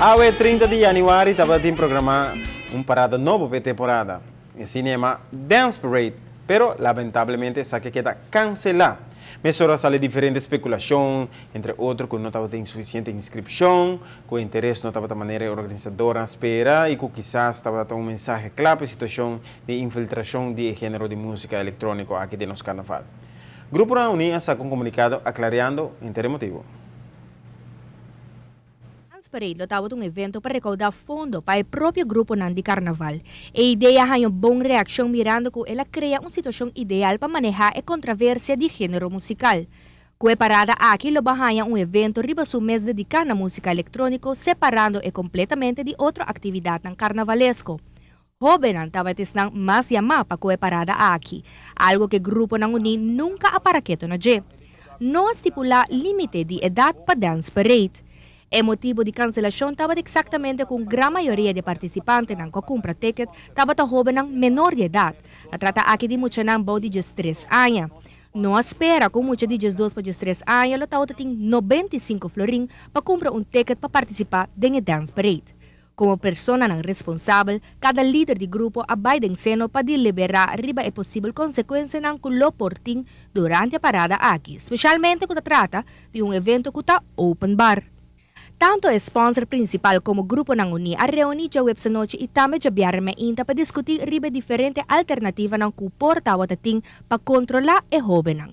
Awe 30 di januari tabatin programa un parada nobo pa e temporada. E cinema Dance Parade, pero lamentablemente esaki a keda cancela. Mesora a sali diferente speculacion, entre otro cu no tabatin suficiente inscripcion, cu e interes no tabata manera e organisadornan a spera y cu kisas tabata un mensahe cla pa e situacion di infiltracion di e genero di musica electronico aki den nos carnaval. Gruponan Uní a saca un comunicado aclareando henter e motibo. Dance Parade lo tabata un evento pa recaudá fondo pa e propio gruponan di carnaval. E idea haña un bon reaccion mirando cu el a crea un situacion ideal pa manehá e contraversia di genero musical. Cu e parada aki lo bo haña un evento riba su mes dedicá na musica electronico separando e completamente di otro actividadnan carnavalesco. Hóbennan tabata esnan mas yamá pa ku e parada aki, algu ku e gruponan uní nunka a para ketu na dje. No a stipulá límite di edat pa Dance Parade. E motibu di kanselashon tabata eksaktamente ku un gran mayoria di e partisipantenan ku a kumpra ticket tabata hóbennan menor di edat. Ta trata aki di muchanan bou di 13 aña. No a spera ku un mucha di 12 pa 13 aña lo tabata tin 95 florin pa kumpra un ticket pa partisipá den e Dance Parade. Komo personanan responsabel, kada lider di grupo a bai den seno pa deliberá riba e posibel konsekuensianan ku lo por tin durante e parada aki, spesialmente ku ta trata di un evento ku ta open bar. Tantu e sponsor prinsipal komo gruponan uní a reuní djaweps anochi i tambe djabièrnè mainta pa diskutí riba e diferente alternativanan ku por tabata tin pa kontrolá e hóbennan.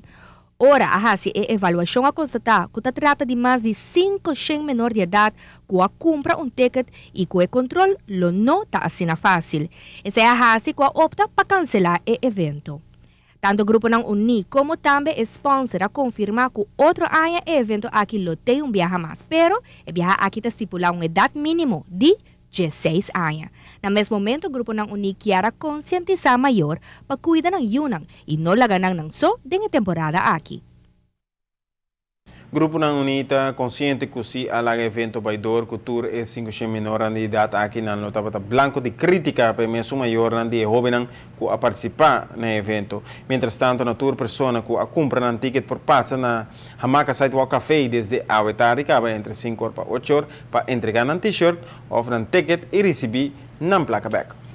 Ora a hasi e evaluashon a konstatá ku ta trata di mas di 500 menor di edat ku a kumpra un ticket i ku e kontrol lo no ta asina fásil. Esei a hasi ku a opta pa kanselá e evento. Tantu Gruponan Uní komo tambe e sponsor a konfirmá ku otro aña e evento aki lo tei un biaha mas, pero e biaha aki ta stipulá un edat mínimo di 16 aña. Na mes momento Gruponan Uní kier a konsientisá mayor pa kuida nan yunan i no laga nan nan so den e temporada aki. Gruponan Uní ta konsiente ku si a laga evento bai dor ku tur e 500 menornan di edat aki nan lo tabata blanko di krítika pa e mesun mayornan di e hóbennan ku a partisipá na e evento. Mientrastanto na tur persona ku a kumpra nan tiket por pasa na Hamaka Sidewalk Café desde awe tardi kaba entre 5 or pa 8 or pa entregá nan t-shirt òf nan tiket i risibí nan plaka bèk.